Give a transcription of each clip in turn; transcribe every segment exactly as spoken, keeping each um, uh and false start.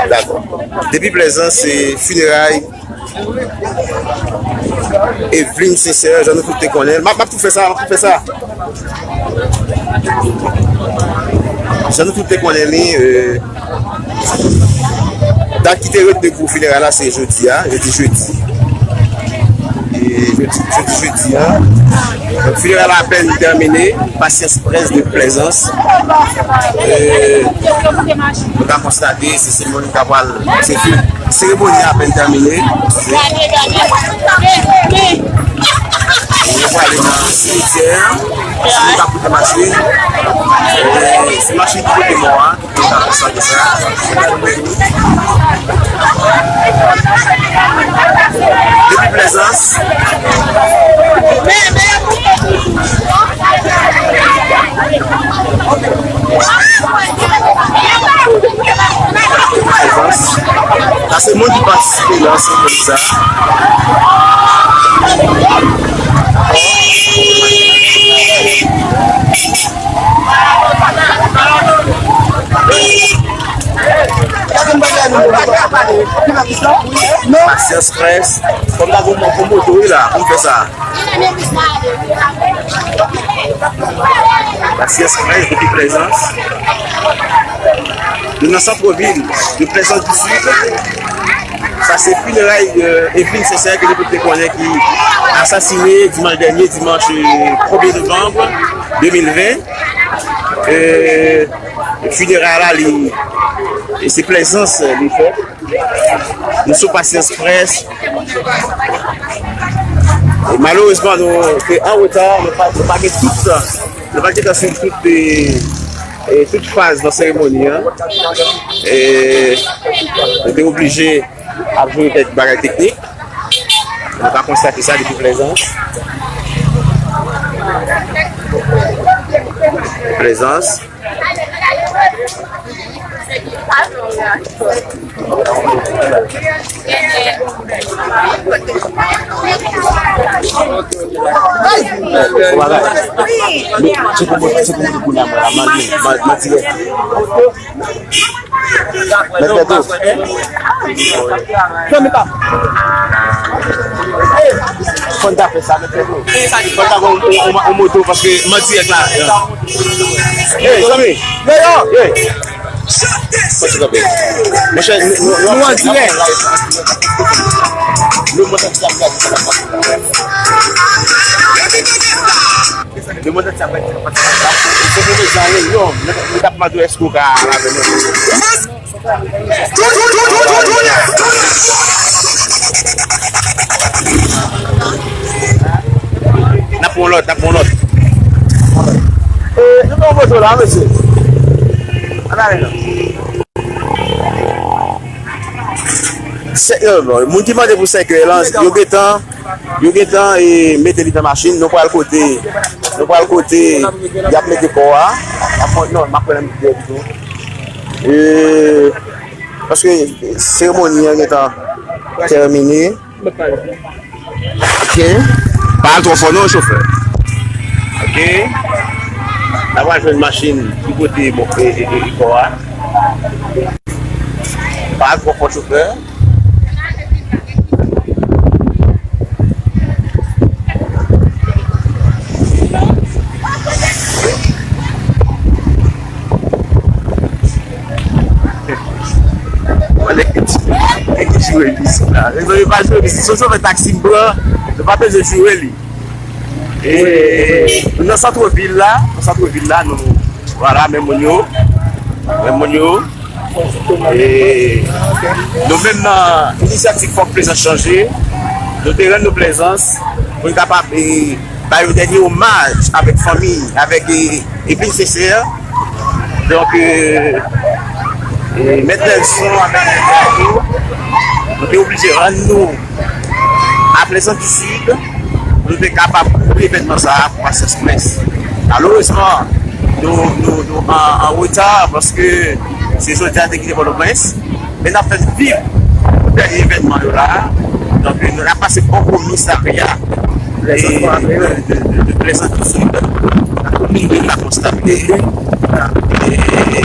Dakò. Depi Plèzans, se fineray Evelyne Sincère, jan nou tout te konnen l. M ap, m ap tou fè sa, m ap tou fè sa. Jan nou tout te konnen li, euh, dat ki te retni pou fineray la, se jodi a, jodi jedi. E jodi, jodi, jedi a. Donk, fineray la apèn tèmine, Patience Presse de Plèzans. Euh, nou ka konstate, se seremoni k ap pral, se fi-, seremoni a apèn tèmine. Nou prale nan simityè, nou ka pote machin. Euh, se machin ki pote mò a. Depi Plèzans. Plèzans. Sa se moun ki patisipe nan seremoni sa. Pasyans Prince, fò m ta gon, gon moto wi la, pou m fè sa. Pasyans Prince depi Plèzans. Nou nan sant vil de Plèzans di Sid. Sa se fineray, euh, Evelyne Sincère ke nou tout te konnen ki asasine dimanch dènye, dimanch, euh, premye novanm de mil ven. Euh, fineray la, li, e se Plèzans, euh, li fèt. Nou sou Pasyans Prince. E malerezman, nou te an reta, nou pa, nou pa gen tout, nou pa gen tan swiv tout, e, e tout faz nan seremoni an. E nou te oblije ap jere kèk bagay teknik. Nou ka konstate sa depi Plèzans. Plèzans. Mèt Bèto. Zanmi pa. Fò n ta fè sa, mèt Bèto. Fò n ta gon, on, on, on moto, paske m an dirèk la. Hey, zanmi. Yo, yo. Hey. Fò n ta kanpe. Monchè, nou, nou, nou an dirèk. Nou, monchè, sa, sa, sa, sa. Demoiselle sa, se pou mezanmi, yo, nou t ap mande èske w ka lave men. N ap pran lòt, n ap pran lòt. E, nou pran foto la, mesye. Ann ale non. Se, yo, bon, moun ki mande pou sèkèy lan, yo gentan Yo gentan, e, mete li nan machin. Nou pral kote, nou pral kote y ap mete kò a. Y ap pran, non, m ap pran nan dèyè pito. E, paske seremoni an gentan tèmine. Ok. Pa al twò fò non, chofè. Ok. N a pral jwenn machin ki pote, bon, e, e, e, kò a. Pa al twò fò, chofè. Mezanmi, pa jwe, si se yon chofè taksi m pran, nou pa bezwen joure li. E nou nan sant vil la, nan sant vil la, nou, vwala, men moun yo, men moun yo. E nou menm nan Inisyativ Fòk Plezans Chanje, nou te rann nou Plezans pou n kapab, e, ba yo dènye omaj avèk fanmi, avèk, e, Eveline Sincère. Donk, e, e, Mèt Nelson avèk Ricardo, nou te oblije rann nou a Plezans di Sid, pou nou te kapab kouvri evènman sa a pou Pasyans Prince. Malerezman, nou, nou, nou an, an reta paske se jodi a te kite Pòtoprens. Men n ap fè n viv dènye evènman yo la. Donk, nou ap pase bò komisarya e, de, de, de Plezans di Sid, komin de Lakòs t ap ye. E, lè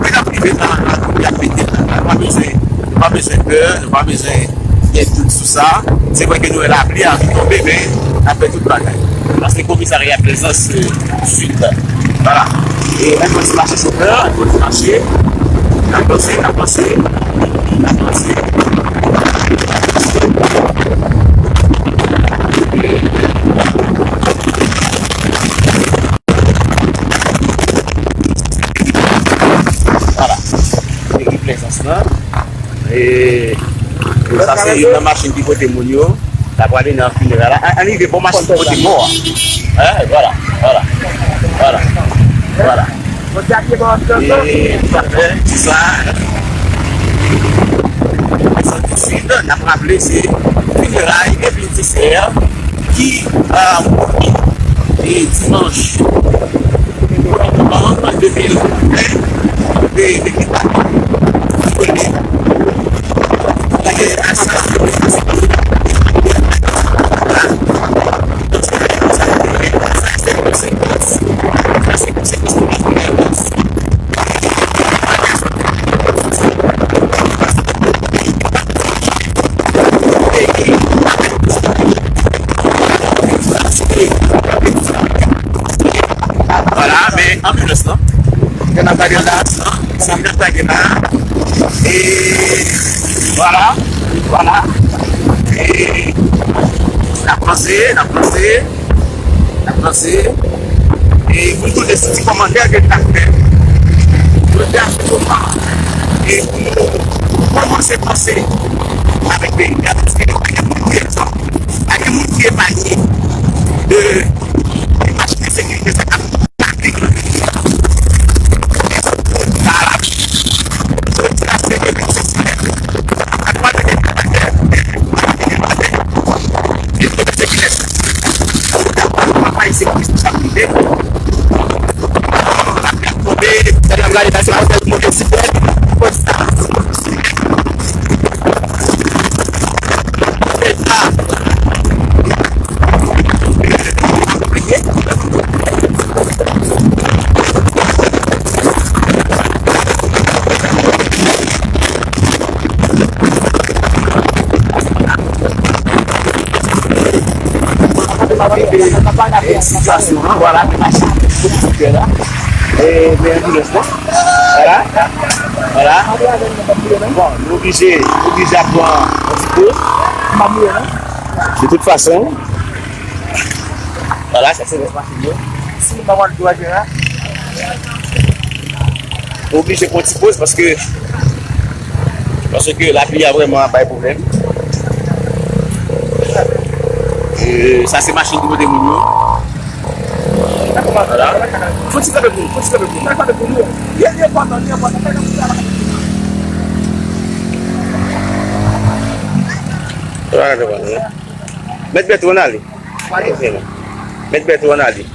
n ap rive nan, nan kote y ap mete l la, nou pa bezwen, nou pa bezwen pè, nou pa bezwen gen dout sou sa. Se vre ke nou wè lapli a tonbe, men n ap fè tout bagay. Paske komisarya Plezans, e, Sid, vwala. E ann kontinye mache, chofè, ann kontinye mache. N ap vanse, n ap vanse, n ap vanse. Vwala. Meri Plezans lan. E, e sa se youn nan machin ki pote moun yo. L ap prale nan fineray la. Ann, ann rive bò machin ki pote mò a. Hein, vwala, vwala. Vwala. Vwala. E, sa fè, se sa. Sa tousuit, n ap raple, se fineray Eveline Sincère ki, e, dimanch premye novanm de mil ven, de, de, de, Vwala, men anbilans lan. Ke n ap gade la. Sa n ap gade la. E vwala, vwala. E n ap vanse, n ap vanse. N ap vanse. E pou nou tande ti kòmantè ke n ap fè. Jodi a se moman. E pou nou kòmanse panse avèk peyi a, paske nou pa gen moun ki egzanp. Pa gen moun ki epanye de, de machin ensekirite sa k ap E sitiyasyon an, vwala, te mache. E, men anbilans lan. Vwala. Vwala. Bon, nou oblije, nou oblije ap pran yon ti poz. De tout fason. Vwala, sa se rès machin yo. Si nou pa wè dwa jera. Nou oblije pran ti poz paske, paske lapli a vrèman ap bay pwoblèm. E, sa se machin ki pote moun yo. Vwala. Fò ti kanpe pou nou, fò ti kanpe pou nou. Li enpòtan, li enpòtan. Vwala, vwala. Mèt Bèto, ann ale. Mèt Bèto, ann ale.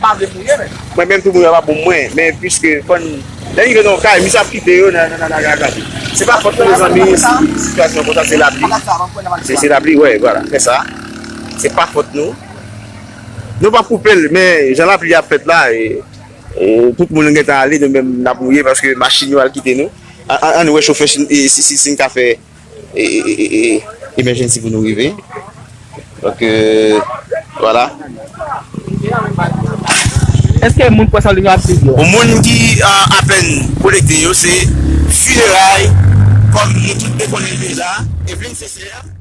Mwen menm tou moun yo pa bon mwen, men piske fò n, lè rive nan yon kay, misye ap kite yo nan, nan, nan, nan, nan, nan. Se pa fòt nou, mezanmi, si sitiyasyon konsa, se lapli. Se, se lapli, wè, vwala, fè sa. Se pa fòt nou. Nou p ap koupe l, men jan lapli ap fèt la, e, e, tout moun gentan ale, nou menm n ap mouye paske machin yo al kite nou. An, an, ann wè chofè si, e, si, si, si n ka fè e, e, e, e, emergency pou nou rive. Donk, e, vwala. Èske moun pran sa li ap viv yo? Pou moun ki, a, apèn konekte yo, se fineray, kòm nou tout te konnen l deja, Eveline Sincère.